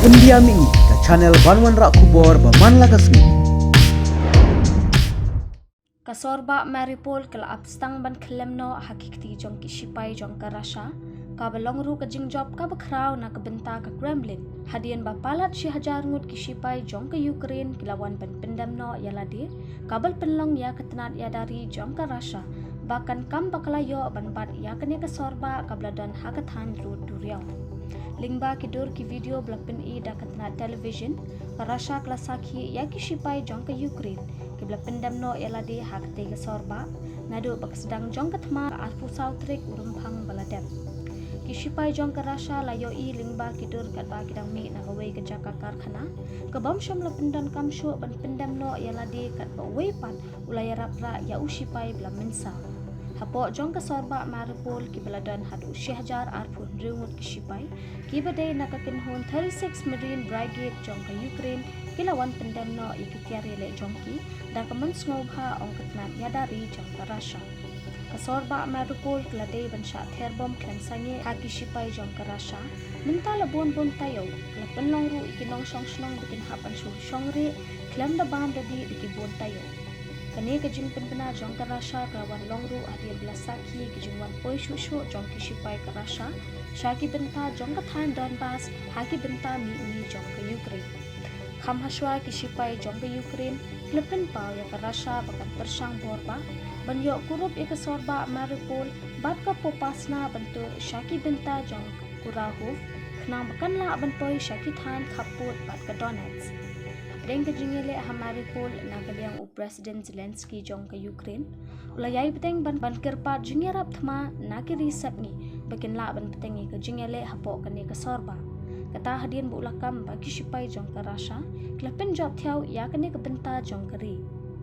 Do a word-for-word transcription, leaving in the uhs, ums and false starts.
India Mih, ka channel ban wanrah khubor ba man la ka sngi. Ka sor bah Mariupol ka la ap stang ban khyllem noh ha ki kti jong ki shipai jong ka Russia, kaba long ruh ka jingjop kaba khraw na ka bynta ka Kremlin, hadien ba palat shi hajar ngut ki shipai jong ka Ukraine ki la wan ban pyndem noh ïa lade, kaba la pynlong ïa ka tnat ïada ri jong ka Russia ba kan kam ba ka la ïoh ban bat ïa kane ka sor bah kaba la don ha ka thaiñ rud duriaw. Lyngba ki dur ki video ba la pyni da ka tnat television, ka Russia ka la sakhi ïa ki shipai jong ka Ukraine kiba la pyndem noh ïa lade ha katei ka sor bah naduh ba ka sdang jong ka thma ka arphew saw tarik u Rymphang ba la dep. Ki shipai jong ka Russia la ïohi lyngba ki dur katba ki dang mih na kawei ka jaka karkhana, ka bym shym la pyndonkam shuh ban pyndem noh ïa lade katba uwei pat u la ïarap rah ïa u shipai ba la mynsaw. Hapoh jong ka sor bah Mariupol kiba la don haduh shi hajar arphew hynriew ngut ki shipai, kiba dei na ka kynhun thirty-six Marine Brigade jong ka Ukraine, ki la wan pyndem noh ïa ki tiar ïaleh jong ki da ka mynsngewbha, ong ka tnat ïada ri jong ka Russia. Ka sor bah Mariupol ka la dei ban shah ther bom khlem sangeh ha ki shipai jong ka Russia. Mynta la bun bun taïew, la pynlong ruh ïa ki nongshong shnong ba kin hap ban shu shong rieh khlem da bam da dih da ki bun taïew. Kane ka jingpynbna jong ka Russia ka la wan long ruh hadien ba la sakhi ïa ka jingwan poi shuh shuh jong ki shipai ka Russia sha ki bynta jong ka thaiñ Donbas ha ki bynta mihngi jong ka Ukraine. Kham hashwa ki shipai jong ka Ukraine ki la pynpaw ïa ka Russia ba kan pyrshang bor bah ban ïoh kurup ïa ka sor bah Mariupol bad ka Popasna ban tur sha ki bynta jong Kurakhove, khnang ba kan lah ban poi sha ki thaiñ khappud bad ka Donetsk. Hapdeng ka jingïaleh ha Mariupol na ka liang u President Zelensky jong ka Ukraine u la ïai bteng ban, ban kyrpad jingïarap thma na ki ri sepngi ba kin lah ban bteng ïa ka jingïaleh hapoh kane ka sor bah. Kata hadien ba u la kam ba ki shipai jong ka Russia ki la pynjop thiaw ïa kane ka bynta jong ka ri.